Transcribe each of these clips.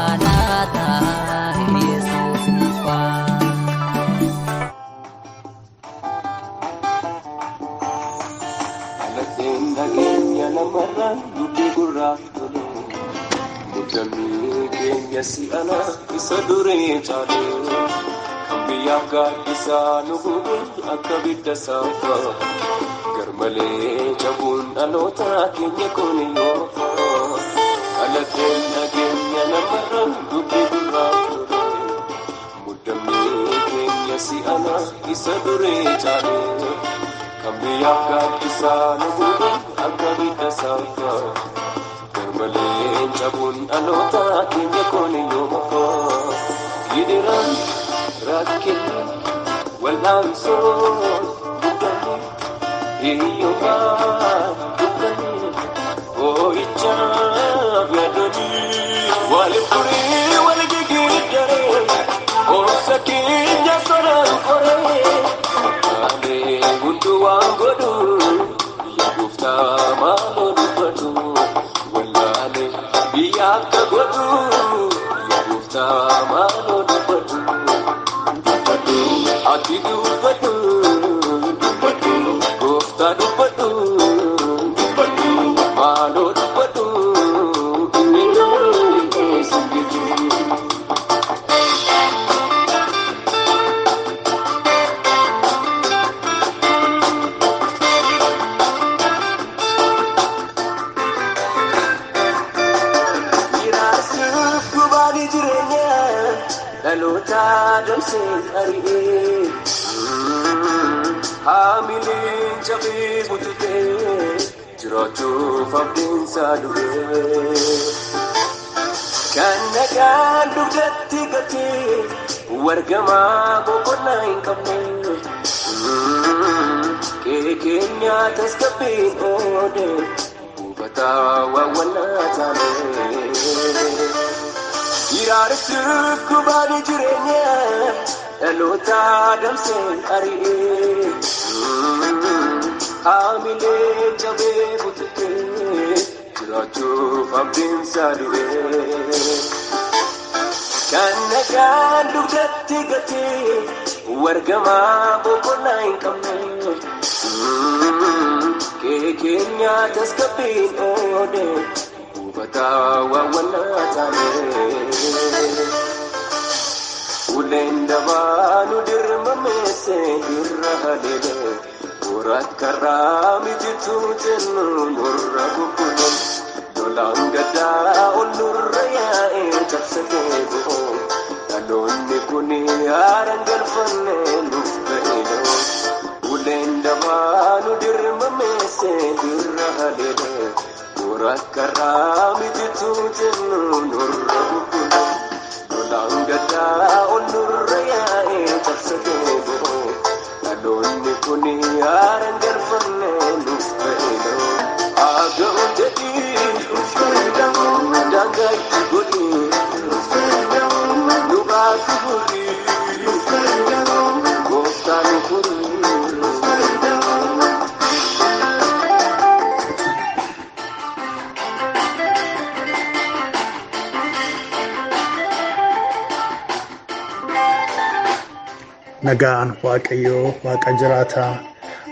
Maranatha, Yesus nufa. Dhaladheen dhageenya namarraan dubbii gurraaf tole. Muddamii keenya si'ana isa durii caale. Kan biyyaaf gaaddisaa nu gube akka bidda saafaa. Garmalee cabuun dhaloota keenya kun yoofa. Dhaladheen dhageenya namarraan dubbii gurraaf tole. Muddamii keenya si'ana isa durii caale. Kan biyyaaf gaaddisaa nu gube akka bidda saafaa. Garmalee cabuun dhaloota keenya kun yoofa. Gidiraan rakkinni wal'aansoo dukkanni hiyyummaa dukkanni boo'ichaaf yaaddotii. Waliif turii wal gigiiddaree obsa keenya sonaan qoree. Maalee hunduu waan godhu yaa gooftaa maaloo dubbatu wallaalee biyya akka godhu yaa gooftaa maaloo dubbatu dubbatu ati dubbatu dubbatu gooftaa dubbatu dubbatu maaloo dubbatu inni nu jiru. Miraasuuf gubaanii jireenyaa dhaloota damsee ari'ee. Haamileen cabee bututee jiraachuuf abdiinsaa du'ee. Kan nagaan dugdatti gatee wargamaa boqonnaa hin qabne. Qe'ee keenya tasgabbiin oode buufataa waawwannaa taane. Hiraarsuuf gubaanii jireenyaa dhaloota damseen ari'ee. Haamilee cabee bututee jiraachuuf abdiinsaa du'ee. Kan nagaan dugdatti gatee wargamaa boqonnaa hin qabne. Qe'ee keenya tasgabbiin oode buufataa waawwannaa taane. Uleen dabaa nu dirmameesse irra haleele. Boraat karaa mijituu jennu nurra bubbule. Lolaan gaddaa ol nurra yaa'ee cabsatee bu'u. Dhaloonni kun haaraan galfanne nuuf ba'eedha. Uleen dabaa nu dirmameesse irra haleele. Boraat karaa mijituu jennu nurra bubbule. Lolaan gaddaa ol nurra yaa'ee cabsatee bu'u. Dhaloonni kun haaraan galfanne nuuf ba'eedha. Haaga'u jedhii daangaa itti godhii nu baasi furii gooftaa nu furii. Nagaan Waaqayyoo Waaqa jiraataa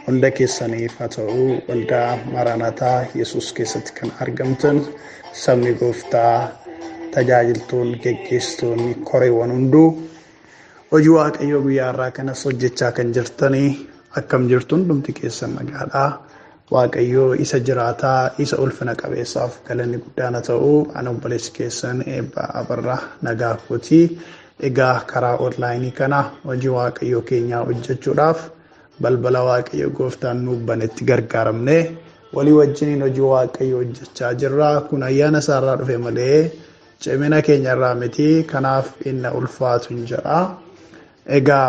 hunda keessaniif haa ta'u waldaa Maranaataa Yesuus keessatti kan argamtan sabni gooftaa tajaajiltoonni geggeessitoonni koreewwan hunduu hojii Waaqayyoo guyyaa har'aa kanas hojjechaa kan jirtanii akkam jirtu hundumti keessan nagaadhaa. Waaqayyoo isa jiraataa isa ulfina qabeessaaf galanni guddaan haa ta'u ana obboleessi keessan eebba abarraa nagaa kootii. Egaa karaa onlaayinii kana hojii Waaqayyoo keenyaa hojjechuudhaaf balbala Waaqayyo gooftaan nuuf banetti gargaaramnee walii wajjiniin hojii Waaqayyoo hojjechaa jirra. Kun ayyaana isaarraa dhufe malee cimina keenya irraa miti. Kanaaf inni ulfaatu hin jedha. Egaa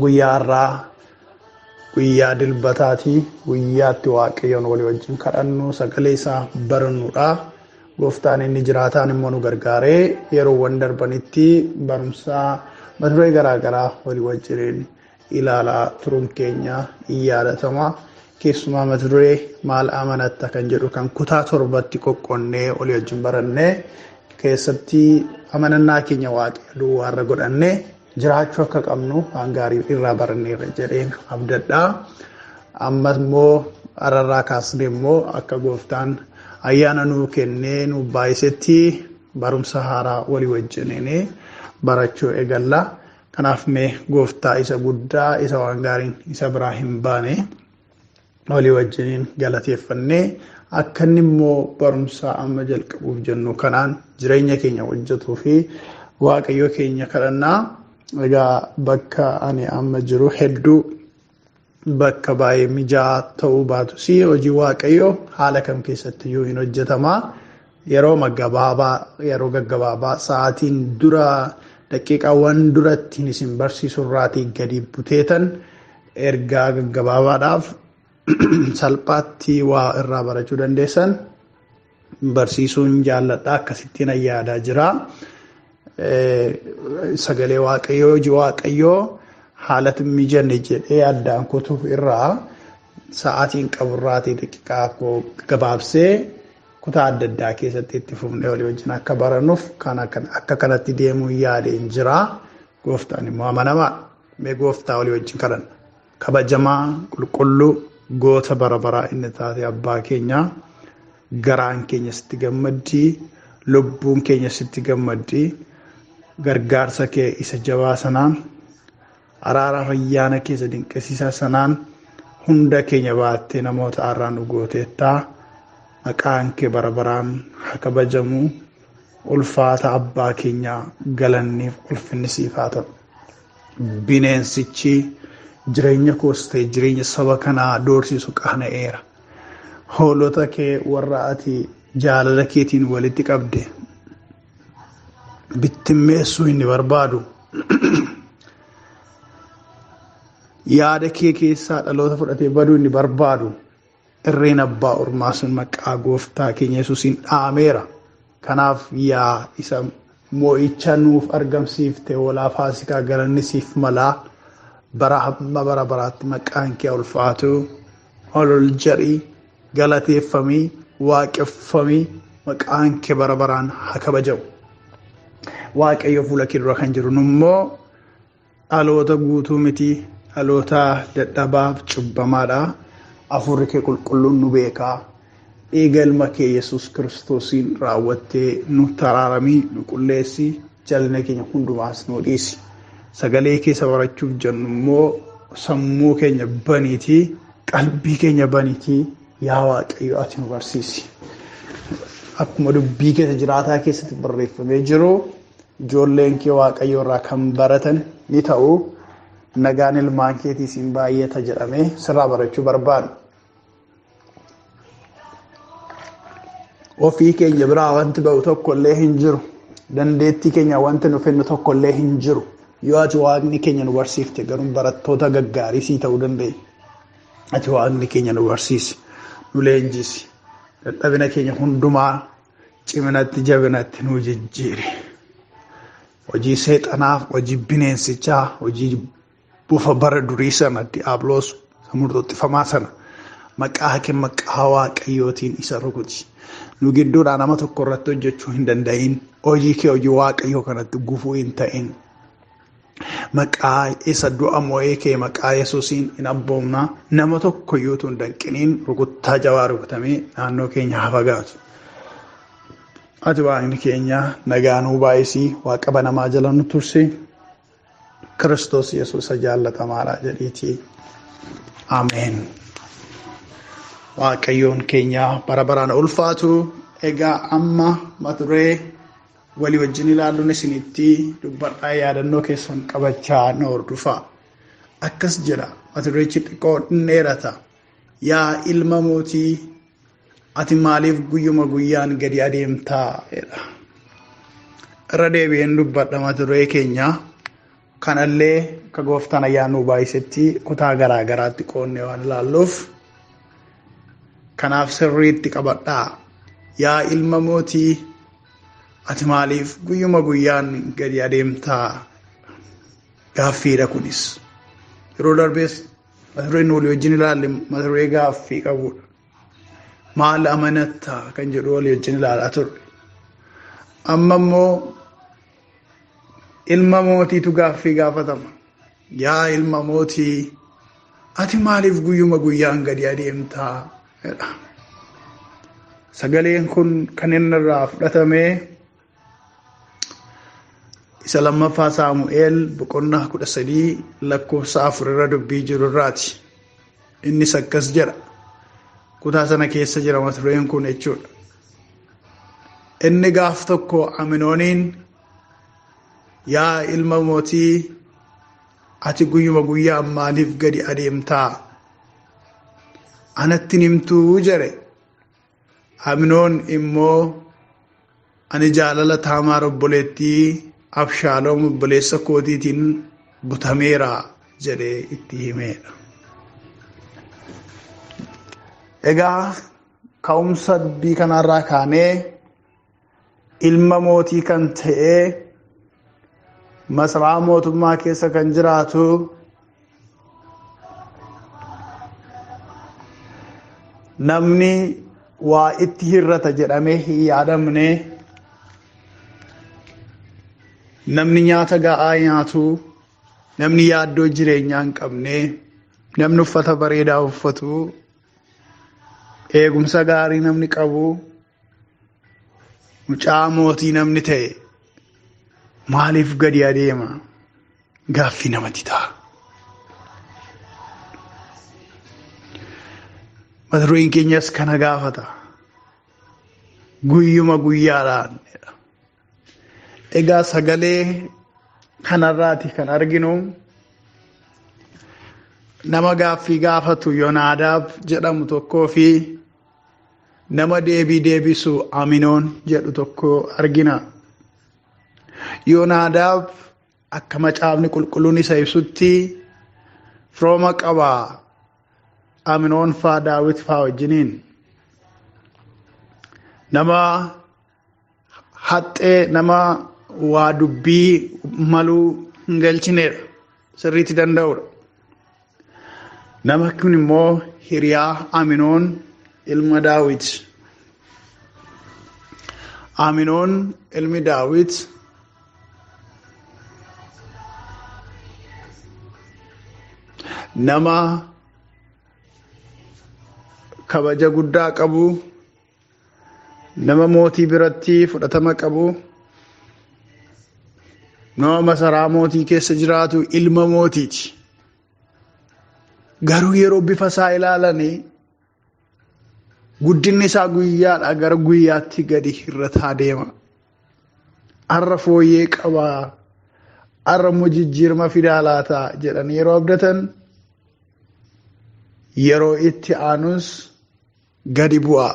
guyyaa har'aa guyyaa dilbataati. Guyyaatti Waaqayyoon walii wajjin kadhannu sagalee isaa barannudha. Gooftaan inni jiraataan immoo nu gargaaree yeroowwan darbanitti barumsa mata duree garaagaraa walii wajjiniin ilaalaa turuun keenya in yaadatama. Keessumaa mata duree maal amanatta kan jedhu kan kutaa torbatti qoqqoonnee olii wajjin barannee keessatti amanannaa keenya waaqayyo duwwaarra godhannee jiraachuu akka qabnu waan gaarii irraa baranneerra jedheen abdadhaa. Amma immoo ararraa kaasnee immoo akka gooftaan ayyaana nuu kennee nu baay'isetti barumsa haaraa walii wajjiniin barachuu eegalla. Kanaaf mee gooftaa isa guddaa isa waan gaariin isa biraa hin baane walii wajjiniin galateeffannee akka inni immoo barumsa amma jalqabuuf jennu kanaan jireenya keenya hojjetuu fi waaqayyo keenya kadhannaa. Egaa bakka ani amma jiru hedduu bakka baay'ee mijaa'aa ta'uu baatus hojii waaqayyoo haala kam keessatti iyyuu hin hojjetamaa. Yeroo gabaabaa yeroo gaggabaabaa sa'aatiin dura daqiiqaawwan duratti isin barsiisu irraatii gadi buteetan ergaa gaggabaabaadhaaf salphaatti waa irraa barachuu dandeessan barsiisuun jaalladha akkasittiin yaadaa jira. Sagalee waaqayyoo hojii waaqayyoo haalatti mijanne jedhee addaan kutuu irraa sa'aatiin qaburraatii daqiiqaa koo gabaabsee kutaa adda addaa keessatti itti fufnee walii wajjin akka barannuuf kan akka kanatti deemuu yaadeen jira. Gooftaan immoo amanamaa. Mee gooftaa walii wajjin kadhanna. Kabajamaa qulqulluu goota bara baraa inni taate abbaa keenyaa garaan keenya sitti gammaddii lubbuun keenya sitti gammaddii gargaarsa kee isa jabaa sanaan araara ayyaana keessa dinqisiisaa sanaan hunda keenya baattee namoota har'aan nu gooteettaa maqaan kee bara baraan haa kabajamu ulfaata abbaa keenyaa galanniif ulfinni siif haa ta'u. Bineensichi jireenya koos ta'e jireenya saba kanaa doorsisu qaana'eera. Hoolota kee warra ati jaalala keetiin walitti qabde bittimmeessuu inni barbaadu. Yaada kee keessaa dhaloota fudhatee baduu inni barbaadu. Irreen abbaa ormaa sun maqaa gooftaa keenya Yesuusiin dhaameera. Kanaaf yaa isa moo'icha nuuf argamsiifte hoolaa faasikaa galanni siif malaa bara hamma bara baraatti maqaan kee ulfaatu ol ol jedhii galateeffamii waaqeffamii maqaan kee bara baraan haa kabajamu. Waaqayyo fuula kee dura kan jiru immoo dhaloota guutuu miti dhaloota dadhabaaf cubbamaadha. Hafuurri kee qulqulluun nu beekaa. Dhiiga ilma kee Yesuus Kiristoosiin raawwattee nu taraaramii nu qulleessi jalina keenya hundumaas nu dhiisi. Sagalee keessa barachuuf jennu immoo sammuu keenya baniitii qalbii keenya baniitii yaa Waaqayyo ati nu barsiisi. Akkuma dubbii keessa jiraataa keessatti barreeffamee jiru ijoolleen kee Waaqayyo irraa kan baratan ni ta'u. Nagaan ilmaan keetii siin baay'ata jedhamee sirraa barachuu barbaadu. Ofii keenya biraa wanti ba'u tokko illee hin jiru. Dandeettii keenya wanti nu fennu tokko illee hin jiru. Yoo ati waaqni keenya nu barsiifte garuu barattoota gaggaarii sii ta'uu dandeenya. Ati waaqni keenya nu barsiisi. Nu leenjisi. Dadhabina keenya hundumaa ciminatti jabinatti nu jijjiiri. Hojii seexanaaf, hojii bineensichaa, hojii bufa bara durii sana diiyaabiloos murtooffamaa sana maqaa kee maqaa waaqayyootiin isa rukuti. Nu gidduudhaa nama tokko irratti hojjechuu hin danda'in. Hojii kee hojii waaqayyoo kanatti gufuu hin ta'in. Maqaa isa du'a moo'ee kee maqaa Yesuusiin hin abboomna. Nama tokko iyyuu utuu hin danqiniin rukuttaa jabaa rukutamee naannoo keenya haa fagaatu. Ati waaqni keenya nagaa nuu baay'isii waaqa banamaa jala nu tursi. Kiristoos Yesuus isa jaallatamaadha jedhiitii. Ameen. Waaqayyoon keenya bara baraan ulfaatu. Egaa amma mata duree walii wajjin ilaalluun isinitti dubbadhaa yaadannoo keessan qabachaa na hordofaa. Akkas jedha mata dureechi xiqqoo dheerata. Yaa ilma mootii ati maaliif guyyuma guyyaan gadi adeemtaa jedha. Irra deebi'een dubbadha mata duree keenya. Kanallee akka gooftaan ayyaana nuu baay'isetti kutaa garaa garaatti qoonnee waan ilaalluuf kanaaf sirriitti qabadhaa. Yaa ilma mootii ati maaliif guyyuma guyyaan gadi adeemtaa? Gaaffiidha kunis. Yeroo darbees Mata dureen walii wajjin ilaalle mata duree gaaffii qabudha. Maal amanattaa kan jedhu walii wajjin ilaalaa turre. Amma immoo ilma mootiitu gaaffii gaafatama. Yaa ilma mootii, ati maaliif guyyuma guyyaan gadi adeemtaa? Jedha. Sagaleen kun kan inni irraa fudhatame isa lammaffaa Saamu'eel boqonnaa 13 lakkoofsa 4 irra dubbii jiru irraati. Innis akkas jedha. Kutaa sana keessa jira mata dureen kun jechuudha. Inni gaaf tokko Aminooniin, yaa ilma mootii, ati guyyuma guyyaan maaliif gadi adeemtaa? Anatti himtuu jedhe. Aminoon immoo, ani jaalala Taamaar obboleettii Abshaaloom obboleessa kootiitiin butameera jedhee itti himeedha. Egaa ka'umsa dubbii kanarraa kaanee ilma mootii kan ta'e, masaraa mootummaa keessa kan jiraatu, namni waa itti hirrata jedhamee hin yaadamne, namni nyaata ga'aa nyaatu, namni yaaddoo jireenyaa hin qabne, namni uffata bareedaa uffatu, eegumsa gaarii namni qabu, mucaa mootii namni ta'e maaliif gadi adeema? Gaaffii namatti ta'a. Mata dureen keenyas kana gaafata. Guyyuma guyyaadhaan. Egaa sagalee kanarraati kan arginu nama gaaffii gaafatu Yonaadaab jedhamu tokkoo fi nama deebii deebisu Aminoon jedhu tokko argina. Yonaadaab akka macaafni qulqulluun isa ibsutti firooma qaba Aminoon faa Daawit faa wajjiniin. Nama haxxee, nama waa dubbii maluu hin galchineedha. Sirriitti danda'udha. Nama kun immoo hiriyaa Aminoon ilma Daawit. Aminoon ilmi Daawit nama kabaja guddaa qabu, nama mootii biratti fudhatama qabu, nama masaraa mootii keessa jiraatu, ilma mootiiti. Garuu yeroo bifa isaa ilaalanii guddinni isaa guyyaadhaa gara guyyaatti gadi hir'ataa deema. Har'a fooyyee qabaa, har'a immoo jijjiirama fidaa laata jedhanii yeroo abdatan, yeroo itti aanus gadi bu'a.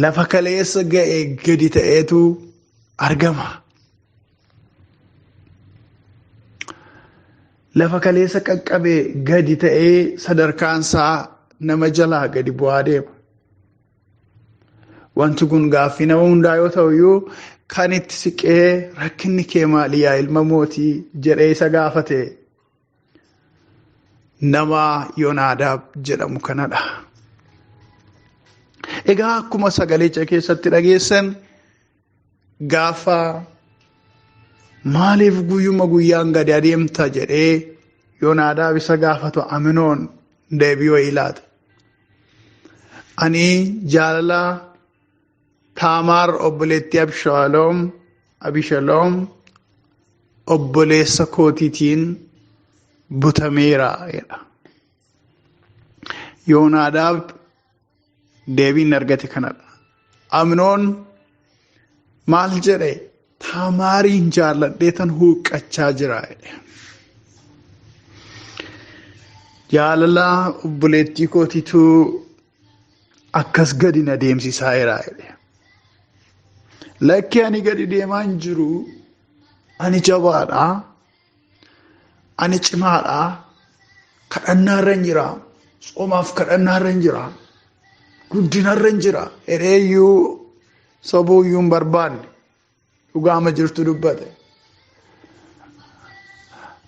Lafa kaleessa ga'e gadi ta'eetu argama. Lafa kaleessa qaqqabee gadi ta'ee sadarkaan isaa nama jalaa gadi bu'aa deema. Wanti kun gaaffii nama hundaa yoo ta'u iyyuu, kan itti siqee rakkinni kee maali yaa ilma mootii jedhee isa gaafate nama Yonaadaab jedhamu kanadha. Egaa akkuma sagalicha keessatti dhageessan, gaafa maaliif guyyuma guyyaan gadi adeemta jedhee Yonaadaab isa gaafatu, Aminoon deebii wayii laata. Ani jaalala Taamaar obboleettii Abishaloom obboleessa kootiitiin butameera jedha. Yoonaadaab deebiin argate kanadha. Aminoon maal jedhe? Taamaariin jaalladhee tan huuqqachaa jira jedhe. Jaalala obboleettii kootiitu akkas gadi na deemsisaa jira jedhe. Lakki, ani gadi deemaa hin jiru. Ani jabaadha. Ani cimaadha. Kadhannaarra hin jira. Tsoomaaf kadhannaarra hin jira. Guddinarra hin jira. Jedheeyyuu sobuuyyuu hin barbaanne. Dhugaama jirtu dubbate.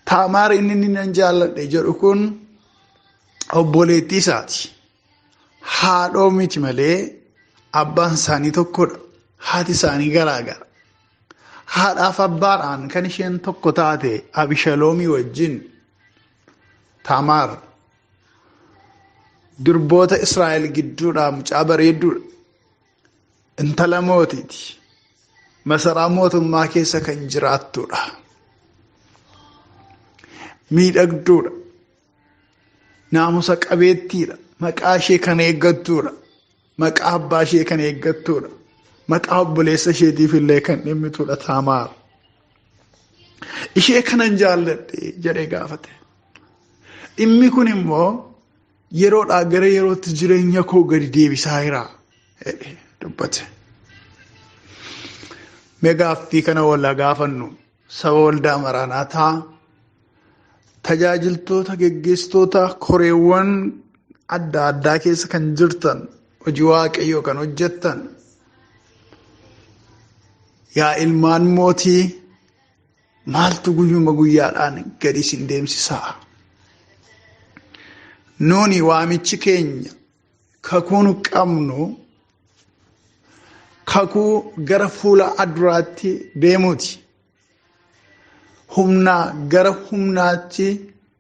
Taamaar inni nan jaalladhe jedhu kun Obboleettii isaati. Haadhoo miti malee abbaan isaanii tokkodha. Haati isaanii garaagara. Haadhaaf abbaadhaan kan isheen tokko taate Abishaloomii wajjin Taamaar durboota Israa'el gidduudhaa mucaa bareedduudha. Intala mootiiti. Masaraa mootummaa keessa kan jiraattudha. Miidhagduudha. Naamusa qabeettiidha. Maqaa ishee kan eeggattuudha. Maqaa abbaa ishee kan eeggattuudha. Maqaa obboleessa isheetiif illee kan dhimmitudha Taamaar. Ishee kanan jaalladhe jedhee gaafate. Dhimmi kun immoo yeroodhaa gara yerootti jireenya koo gadi deebisaa jira jedhee dubbate. Mee gaaffii kana wal gaafannu saba waldaa Maraanaataa tajaajiltoota geggeessitoota koreewwan adda addaa keessa kan jirtan hojii waaqayyoo kan hojjettan yaa ilmaan mootii maaltu guyyuma guyyaadhaan gadi isin deemsisaa? Nuuni waamichi keenya kakuu nu qabnu kakuu gara fuula duraatti deemuuti. Humnaa gara humnaatti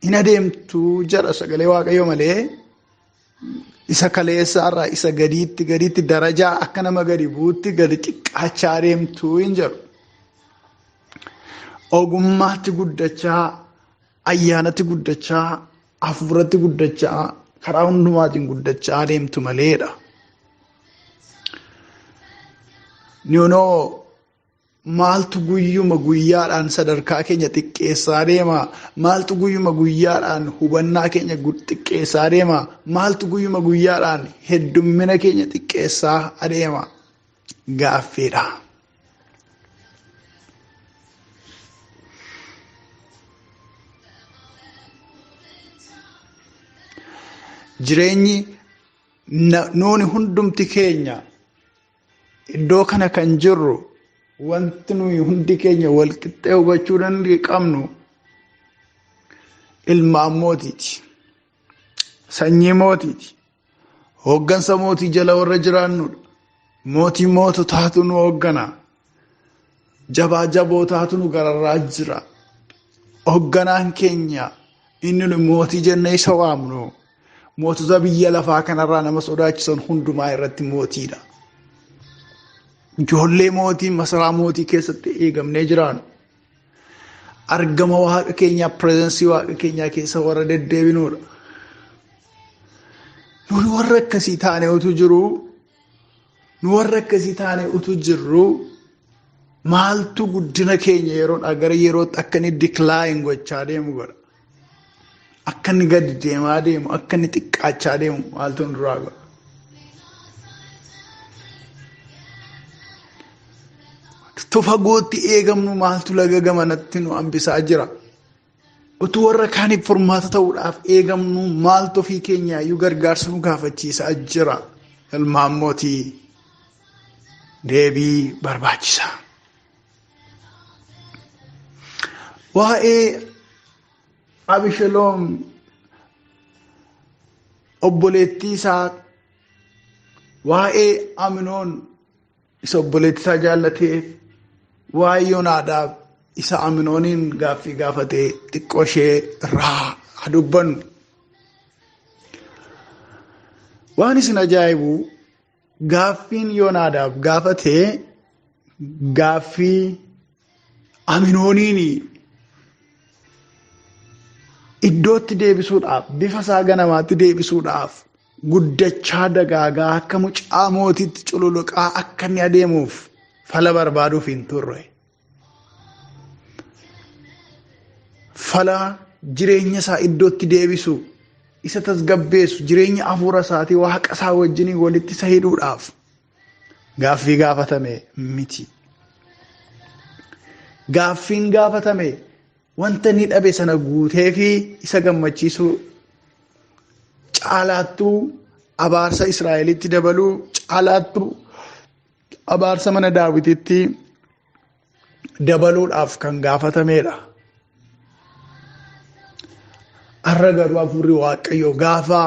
hin adeemtu jedha sagalee waaqayyoo malee isa kaleessaarraa isa gadiitti gadiitti darajaa akka nama gadi bu'uutti gadi xiqqaachaa adeemtu hin jedhu. Ogummaatti guddachaa, ayyaanatti guddachaa, hafuuratti guddachaa, karaa hundumaatiin guddachaa adeemtu maleedha. Nunoo maaltu guyyuma guyyaadhaan sadarkaa keenya xiqqeessaa deema? Maaltu guyyuma guyyaadhaan hubannaa keenya xiqqeessaa deema? Maaltu guyyuma guyyaadhaan heddummina keenya xiqqeessaa adeema? Gaaffiidha. Jireenyi nuuni hundumti keenya iddoo kana kan jirru wanti nuyi hundi keenya wal qixxee hubachuu dandeenyu qabnu ilmaan mootiiti. Sanyii mootiiti. Hooggansa mootii jala warra jiraannudha. Mootii moototaatu nu hooggana. Jabaa jabootaatu nu gararraa jira. Hoogganaan keenya inni nu mootii jennee isa waamnu mootota biyya lafaa kanarraa nama sodaachisan hundumaa irratti mootiidha. Ijoollee mootii masaraa mootii keessatti eegamnee jiraannu. Argama waaqa keenyaa pireezensii waaqa keenyaa keessa warra deddeebinuudha. Nuyi warra akkasii taane utuu jiruu nu warra akkasii taane utuu jirru maaltu guddina keenya yeroodhaa gara yerootti akka inni decline gochaa deemu godha. Akka inni gadi deemaa deemu, akka inni xiqqaachaa deemu maaltu nu duraa godha. Utuu fagootti eegamnu maaltu laga gamanatti nu hambisaa jira. Utuu warra kaaniif furmaata ta'uudhaaf eegamnu maaltu ofii keenyaayyuu gargaarsa nu gaafachiisaa jira. Ilmaan mootii deebii barbaachisa. Waa'ee Abishaloom obboleettii isaa waa'ee Aminoon isa obboleettii isaa jaallateef waa'ee Yoonaadaab isa Aminooniin gaaffii gaafatee xiqqoo ishee irraa haa dubbannu. Waan isin ajaa'ibu gaaffiin Yoonaadaab gaafatee gaaffii Aminooniin iddootti deebisuudhaaf bifa isaa ganamaatti deebisuudhaaf guddachaa dagaagaa akka mucaa mootiitti cululuqaa akka inni adeemuuf fala barbaaduuf hin turre. Fala jireenya isaa iddootti deebisu isa tasgabbeessu jireenya hafuura isaatii waaqa isaa wajjiniin walitti isa hidhuudhaaf gaaffii gaafatame miti. Gaaffiin gaafatame wanta inni dhabe sana guutee fi isa gammachiisuu caalaattuu abaarsa Israa'elitti dabaluu caalaattuu abaarsa mana Daawititti dabaluudhaaf kan gaafatamedha. Har'a garuu hafuurri Waaqayyoo gaafa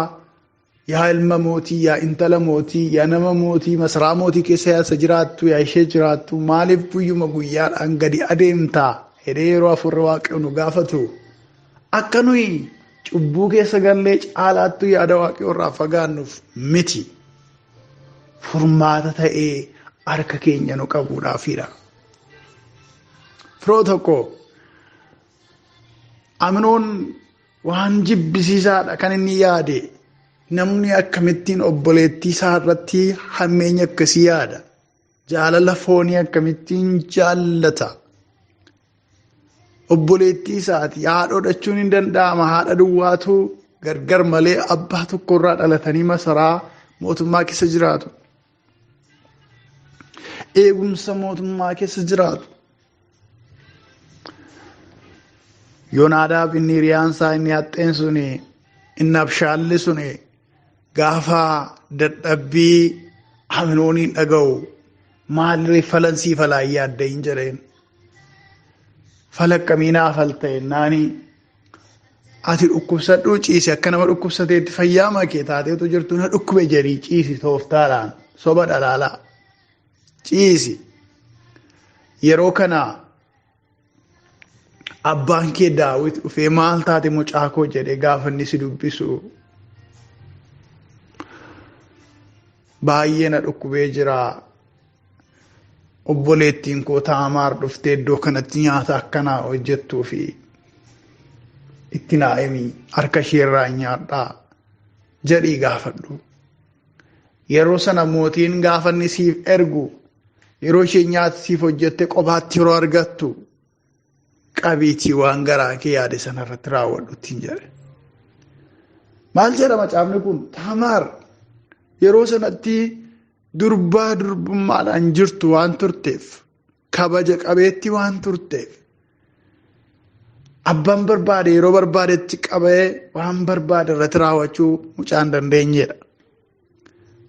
yaa ilma mootii, yaa intala mootii, yaa nama mootii, masaraa mootii keessa yaasa jiraattu, yaa ishee jiraattu, maaliif guyyuma guyyaadhaan gadi adeemtaa jedhee yeroo hafuurri Waaqayyoo nu gaafatu, akka nuyi cubbuu keessa gallee caalaattu yaada Waaqayyoo irraa fagaannuuf miti. Furmaata ta'ee harka keenya nu qabuudhaafidha. Firoo tokko, Amnoon waan jibbisiisaadha kan inni yaade. Namni akkamittiin obboleettii isaa irratti hammeenya akkasii yaada? Jaalala foonii akkamittiin jaallata? Obboleettii isaati haadha godhachuun hin danda'ama. Haadha duwwaatu gargar malee abbaa tokkorraa dhalatanii masaraa mootummaa keessa jiraatu. Eegumsa mootummaa keessa jiraatu. Yoonaadaab inni hiriyaan isaa inni haxxeen suni, inni abshaalli suni, gaafa dadhabbii Amnooniin dhaga'u, maalirree falansii falaa yaadda hin jedheen. Falakkamii naaf falta jennaani, ati dhukkubsadhuu ciisi, akka nama dhukkubsateetti fayyaa makee taateetu jirtu na dhukkube jedhii ciisi, tooftaadhaan soba dhalaalaa ciisi. Yeroo kana abbaan kee Daawit dhufee maal taate mucaa koo jedhee gaafa inni si dubbisu, baay'ee na dhukkubee jira. Obboleettiin koo Taamaar dhuftee iddoo kanatti nyaata akkanaa hojjettuu fi itti naa himi, harka isheerraa nyaadhaa jedhii gaafadhu. Yeroo sana mootiin gaafa inni siif ergu, yeroo isheen nyaata siif hojjette qofaatti yeroo argattu, qabiitii waan garaa kee yaade sanarratti raawwadhu ittiin jedhe. Maal jedha macaafni kun? Taamaar yeroo sanatti durbaa durbummaadhaan jirtu waan turteef, kabaja qabeetti waan turteef, abbaan barbaade yeroo barbaadetti qabee waan barbaade irratti raawwachuu mucaan dandeenyedha.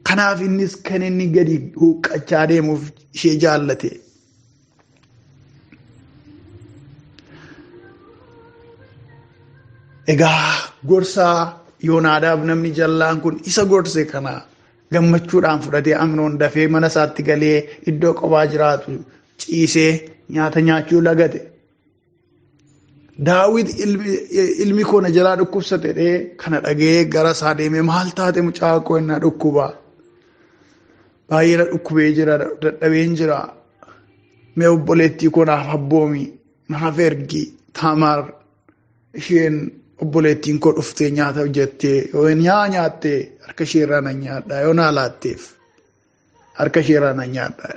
Kanaaf innis kan inni gadi huuqqachaa deemuuf ishee jaallate. Egaa gorsaa Yoonaadaab namni jallaan kun isa gorse kana gammachuudhaan fudhatee, Amnoon dafee mana isaatti galee iddoo qophaa jiraatu ciisee nyaata nyaachuu lagate. Daawit ilmi koo na jalaa dhukkubsate dhee kana dhagee gara isaa deemee, maal taate mucaa koo? Inni dhukkuba. Baay'ee na dhukkubee jira, dadhabeen jira. Mee obboleettii koo naaf abboomi, naaf ergi, Taamaar isheen obboleettiin koo dhuftee nyaata hojjettee yoo nyaa nyaattee harka ishee irraa nan nyaadha, yoo naa laatteef harka ishee irraa nan nyaadha.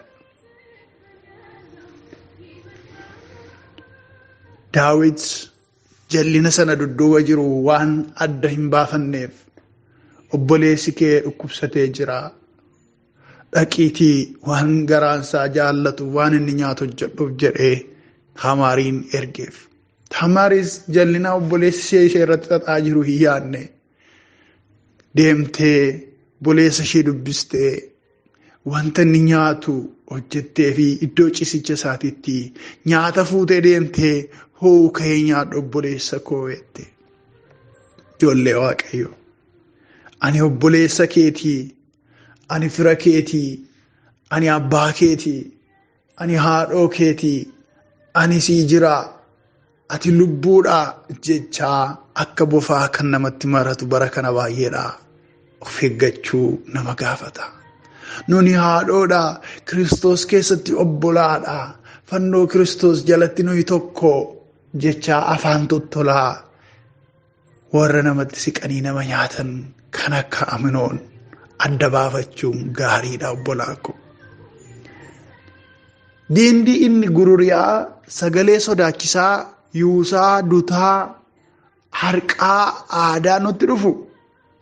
Daawit jallina sana dudduuba jiru waan adda hin baafanneef, obboleessi kee dhukkubsatee jira. Dhaqiitii waan garaansaa jaallatu, waan inni nyaatu hojjedhuuf jedhee Taamaariin ergeef. Taamaaris jallina obboleessi ishee ishee irratti xaxaa jiru hin yaadne. Deemtee obboleessa ishee dubbistee wanta inni nyaatu hojjettee fi iddoo ciisicha isaatiitti nyaata fuutee deemtee, hoo ka'ee nyaadhu obboleessa koo jette. Ijoollee Waaqayyo. Ani obboleessa keetii, ani fira keetii, ani abbaa keetii, ani haadhoo keetii, ani sii jira, ati lubbuudha jechaa akka bofaa kan namatti maratu bara kana baay'eedha. Of eeggachuu nama gaafata. Nuni haadhoodha. Kiristoos keessatti obbolaadha. Fannoo Kiristoos jalatti nuyi tokko jechaa afaan tottolaa warra namatti siqanii nama nyaatan kan akka Aminoon adda baafachuun gaariidha, obbolaa ko. Diinni inni gururiyaa sagalee sodaachisaa yuusaa dutaa harqaa aadaa nutti dhufu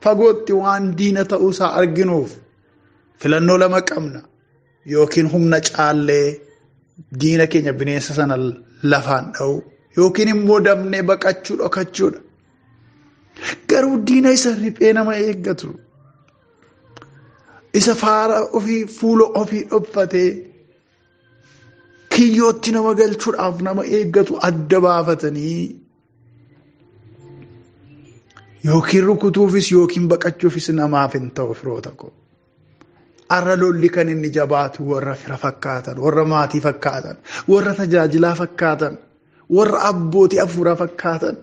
fagootti waan diina ta'uusaa arginuuf filannoo lama qabna: yookiin humna caallee diina keenya bineensa sana lafaan dha'u, yookiin immoo dabnee baqachuu, dhokachuudha. Garuu diina isa riphee nama eeggatu, isa faara ofii fuula ofii dhokfatee kiyyootti nama galchuudhaaf nama eeggatu adda baafatanii Yookiin rukutuufis yookiin baqachuufis namaaf hin ta'u firoota koo. Arra lolli kan inni jabaatu warra fira fakkaatan, warra maatii fakkaatan, warra tajaajilaa fakkaatan, warra abbootii hafuuraa fakkaatan,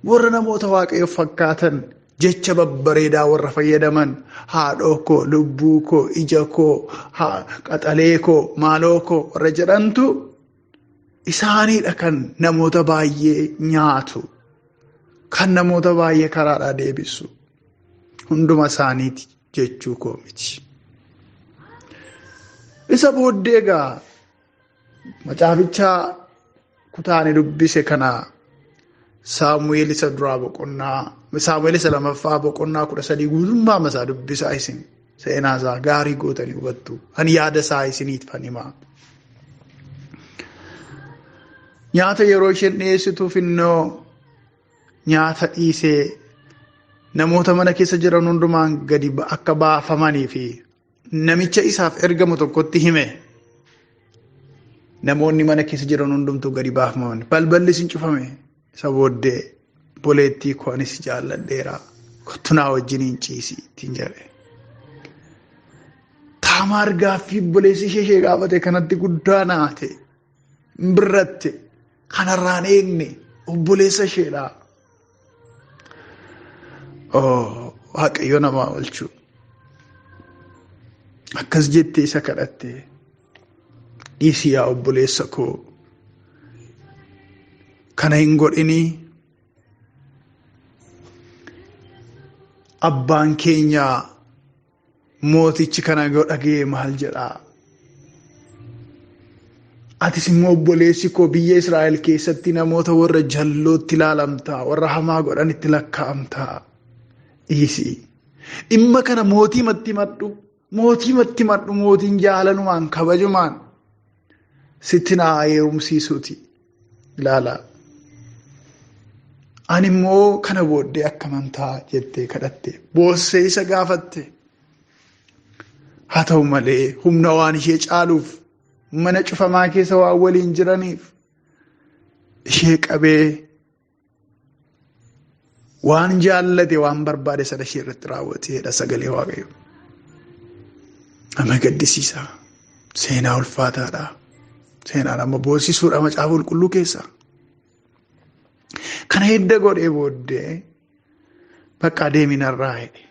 warra namoota waaqayyoo fakkaatan, jecha babbareedaa warra fayyadaman, haadhoo koo, lubbuu koo, ija koo, qaxalee koo, maaloo koo warra jedhantu isaaniidha kan namoota baay'ee nyaatu, kan namoota baay'ee karaadhaa deebisu. Hunduma isaaniiti jechuu koo miti. Isa booddee egaa macaaficha kutaani dubbise kana Saamu'eel isa duraa boqonnaa Saamu'eel isa lamaffaa boqonnaa 13 guutummaa isaa dubbisaa isin seenaa isaa gaarii gootanii hubattu. Ani yaada isaa isiniif himaa. Nyaata yeroo isheen dhiyeessituuf innoo nyaata dhiisee namoota mana keessa jiran hundumaan gadi akka baafamanii fi namicha isaaf ergamu tokkotti hime. Namoonni mana keessa jiran hundumtuu gadi baafaman. Balballi isin cufame. Isa booddee obboleettii koo anis jaalladheera. Kottu naa wajjiniin ciisi ittiin jedhe. Taamaar gaaffii obboleessi ishee ishee gaafate kanatti guddaa naate. Birratte. Kanarraan eegne obboleessa isheedha. Waaqayyo namaa oolchu. Akkas jettee isa kadhatte. Dhiisi yaa obboleessa koo. Kana hin godhinii. Abbaan keenya mootichi kana yoo dhaga'e maal jedhaa? Atis immoo obboleessi koo biyya Israa'el keessatti namoota warra jallootti ilaalamta, warra hamaa godhanitti lakkaa'amta. Dhiisi. Dhimma kana mootii matti madhu, mootii matti madhu, mootiin jaalalumaan kabajumaan sitti naa heerumsiisuuti. Ilaala. Ani immoo kana booddee akkaman ta'a jettee kadhatte. Boossee isa gaafatte. Haa ta'u malee humna waan ishee caaluuf mana cufamaa keessa waan waliin jiraniif ishee qabee waan jaallate waan barbaade sana ishee irratti raawwateedha sagalee Waaqayyoo. Nama gaddisiisa. Seenaa ulfaataadha. Seenaa nama boossisuudha macaafa qulqulluu keessa. Kana hidda godhee booddee bakka deeminarraa jedhe.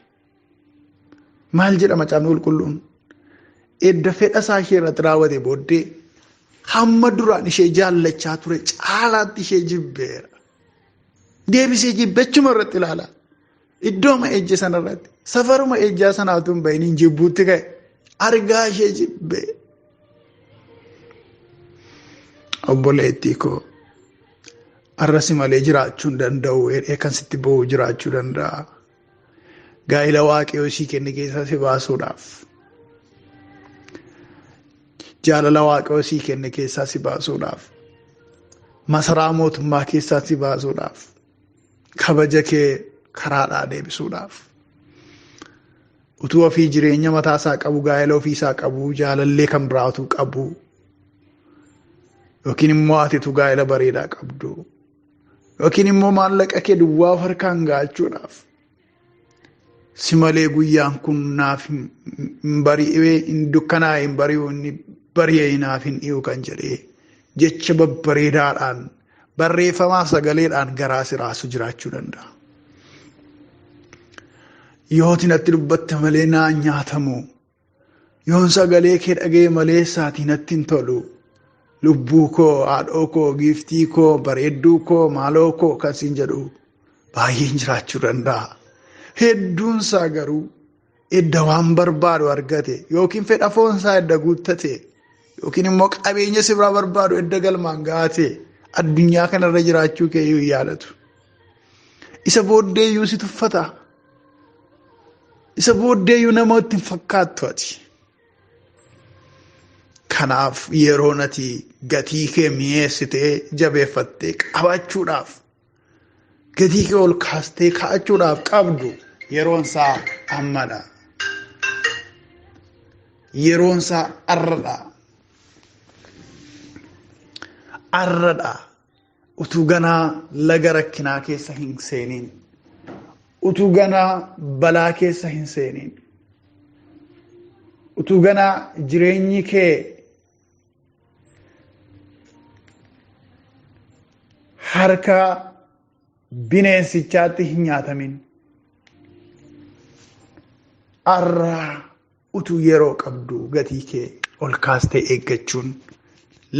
Maal jedha macaafni qulqulluun? Edda fedha isaa ishee irratti raawwate booddee hamma duraan ishee jaallachaa ture caalaatti ishee jibbeera. Deebisee jibbechuma irratti ilaala. Iddooma ejje sana irratti safaruma ejjaa sanaatu hin bahiniin jibbuutti ka'e. Argaa ishee jibbee. Obboleettii koo arrasi malee jiraachuu hin danda'u jedhee kan sitti ba'u jiraachuu danda'a. Gaa'ila waaqayyoo sii kenne keessaa si baasuudhaaf. Jaalala waaqayyoo sii kenne keessaa si baasuudhaaf. Masaraa mootummaa keessaa si baasuudhaaf. Kabaja kee karaadhaa deebisuudhaaf. Utuu ofii jireenya mataa isaa qabu, gaa'ela ofii isaa qabu, jaalallee kan biraa utuu qabu. Yookiin immoo atitu gaa'ela bareedaa qabdu. Yookiin immoo maallaqa kee duwwaa of harkaan ga'achuudhaaf. Si malee guyyaan kun naaf hin bari'ee hin dukkanaa'e hin bari'u inni bari'ee naaf hin dhi'u kan jedhee jecha babbareedaadhaan barreeffamaa sagaleedhaan garaa si raasu jiraachuu danda'a. Yooti natti dubbatte malee naan nyaatamu. Yoon sagalee kee dhaga'e malee saatii natti hin tolu. Lubbuu koo, haadhoo koo, giiftii koo, bareedduu koo, maaloo koo kan siin jedhu baay'een jiraachuu danda'a. Hedduunsaa garuu edda waan barbaadu argate yookiin fedha foonsaa edda guuttate yookiin immoo qabeenya si biraa barbaadu edda galmaan ga'ate addunyaa kanarra jiraachuu kee iyyuu hin yaadatu. Isa booddee iyyuu si tuffata. Isa booddee iyyuu nama itti hin fakkaattu ati. Kanaaf yeroon ati gatii kee mi'eessitee jabeeffattee qabachuudhaaf gatii kee ol kaastee kaa'achuudhaaf qabdu yeroon isaa ammadha. Yeroon isaa arradha. Arradha. Utuu ganaa laga rakkinaa keessa hin seeniin. Utuu ganaa balaa keessa hin seeniin. Utuu ganaa jireenyi kee harka bineensichaatti hin nyaatamin. Har'a utuu yeroo qabdu gatii kee ol kaastee eeggachuun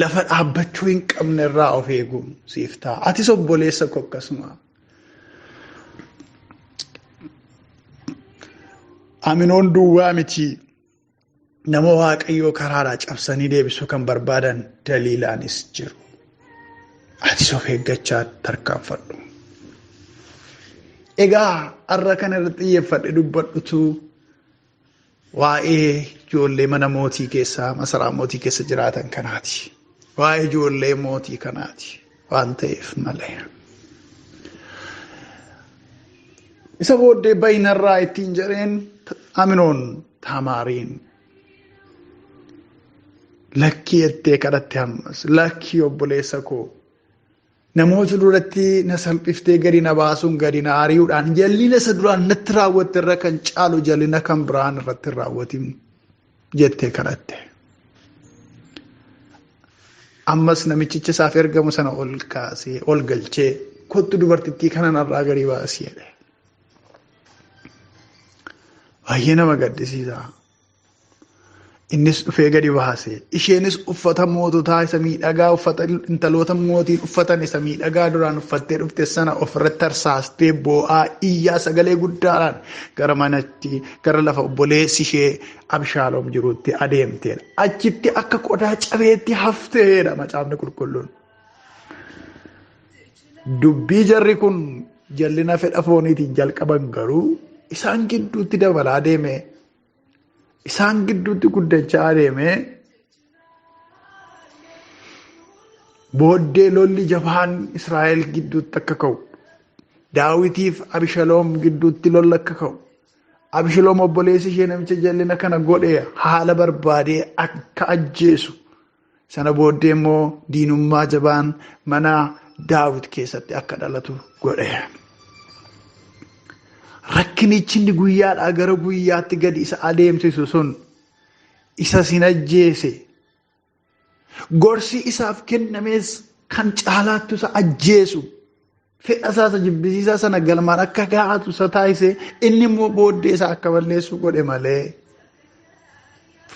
lafa dhaabbachuu hin qabne irraa of eeguun siif ta'a. Atis obboleessa koo akkasuma. Aminoon duwwaa miti nama Waaqayyoo karaadhaa cabsanii deebisuu kan barbaadan Daliilaanis jiru. Atis of eeggachaa tarkaanfadhu. Egaa har'a kana irratti xiyyeeffadhe dubbadhutu waa'ee ijoollee mana mootii keessaa masaraa mootii keessa jiraatan kanaati. Waa'ee ijoollee mootii kanaati waan ta'eef malee. Isa booddee bayinarraa ittiin jedheen Aminoon Taamaariin lakkii jettee kadhatte ammas lakkii obboleessa koo namoota duratti na salphiftee gadi na baasuun gadi na ari'uudhaan jallina isa duraan natti raawwatte irra kan caalu jallina kan biraan irratti hin raawwatin jettee kadhatte. Ammas namichicha isaaf ergamu sana ol kaasee ol galchee kottu dubartittii kana narraa gadi baasii jedhe. Baay'ee nama gaddisiisa. Innis dhufee gadi baase. Isheenis uffata moototaa isa miidhagaa uffata intaloota mootiin uffatan isa miidhagaa duraan uffattee dhufte sana ofirratti tarsaastee boo'aa iyyaa sagalee guddaadhaan gara manatti gara lafa obboleessi ishee Abshaaloom jirutti adeemteedha. Achitti akka qodaa cabeetti hafteedha macaafni qulqulluun. Dubbii jarri kun jallina fedha fooniitiin jalqaban garuu isaan gidduutti dabalaa deeme. Isaan gidduutti guddachaa adeeme. Booddee lolli jabaan Israa'el gidduutti akka ka'u. Daawitiif Abishaloom gidduutti lolli akka ka'u. Abishaloom obboleessi ishee namicha jallina kana godhe haala barbaadee akka ajjeesu. Sana booddee immoo diinummaa jabaan mana Daawit keessatti akka dhalatu godhe. Rakkinichi inni guyyaadhaa gara guyyaatti gadi isa adeemsisu sun isa sin ajjeese. Gorsi isaaf kennames kan caalaattu isa ajjeesu. Fedha isaa isa jibbisiisaa sana galmaan akka gahaatu isa taasise inni immoo booddee isaa akka balleessu godhe malee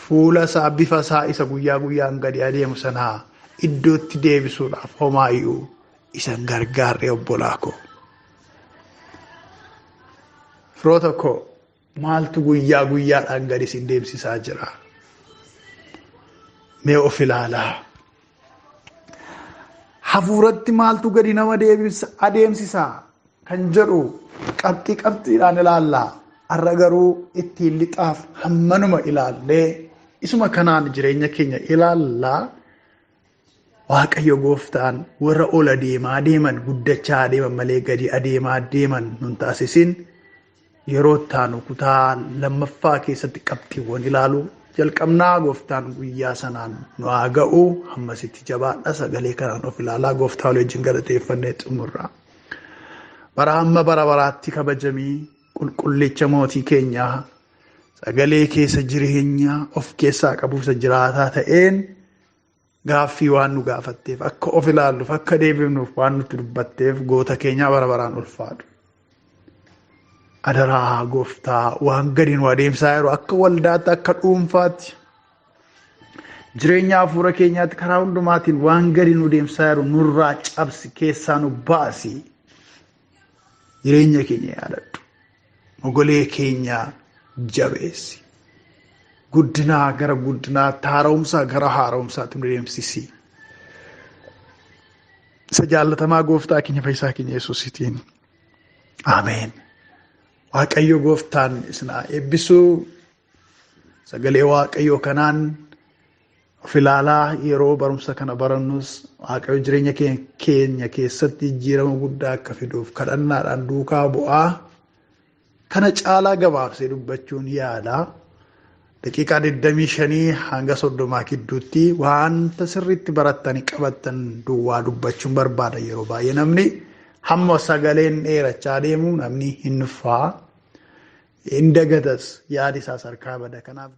fuula isaa bifa isaa isa guyyaa guyyaan gadi adeemu sanaa iddootti deebisuudhaaf homaayyuu isa hin gargaarre obbolaa koo. Firoota koo maaltu guyyaa guyyaadhaan gadi isin deemsisaa jira? Mee of ilaalaa. Hafuuratti maaltu gadi nama adeemsisaa kan jedhu qabxii qabxiidhaan ilaallaa. Har'a garuu ittiin lixaaf hammanuma ilaallee isuma kanaan jireenya keenya ilaallaa. Waaqayyo gooftaan warra ol adeemaa deeman guddachaa adeeman malee gadi adeemaa deeman nun taasisin. Yeroo ittaanu kutaa lammaffaa keessatti qabxiiwwan ilaaluu jalqabnaa. Gooftaan guyyaa sanaan nu haa ga'u. Hammasitti jabaadha. Sagalee kanaan of ilaalaa. Gooftaa walii wajjin galateeffannee xumurra. Bara hamma bara baraatti kabajamii qulqullicha mootii keenyaa sagalee keessa jireenya of keessaa qabuuf isa jiraataa ta'een gaaffii waan nu gaafatteef akka of ilaalluuf akka deebifnuuf waan nutti dubbatteef goota keenyaa bara baraan ulfaadhu. Adaraa gooftaa waan gadi nu adeemsaa jiru akka waldaatti akka dhuunfaatti jireenya hafuura keenyaatti karaa hundumaatiin waan gadi nu deemsaa jiru nurraa cabsi keessaa nu baasi. Jireenya keenya yaadadhu. Mogolee keenya jabeessi. Guddinaa gara guddinaatti, haaromsaa gara haaromsaatti nu deemsisi. Isa jaallatamaa gooftaa keenya fayyisaa keenya Yesuusiitiin. Ameen. Waaqayyo gooftaan isin haa eebbisu. Sagalee Waaqayyoo kanaan of ilaalaa yeroo barumsa kana barannus Waaqayyo jireenya keenya keessatti jijjiirama guddaa akka fiduuf kadhannaadhaan duukaa bu'aa. Kana caalaa gabaabsee dubbachuun yaala. Daqiiqaa 25 hanga 30 gidduutti wanta sirriitti barattanii qabattan duwwaa dubbachuun barbaada yeroo baay'ee namni. Hamma sagaleen dheerachaa deemu namni hin nuffaa. Hin dagatas, yaadi isaas harkaa bada. Kanaaf.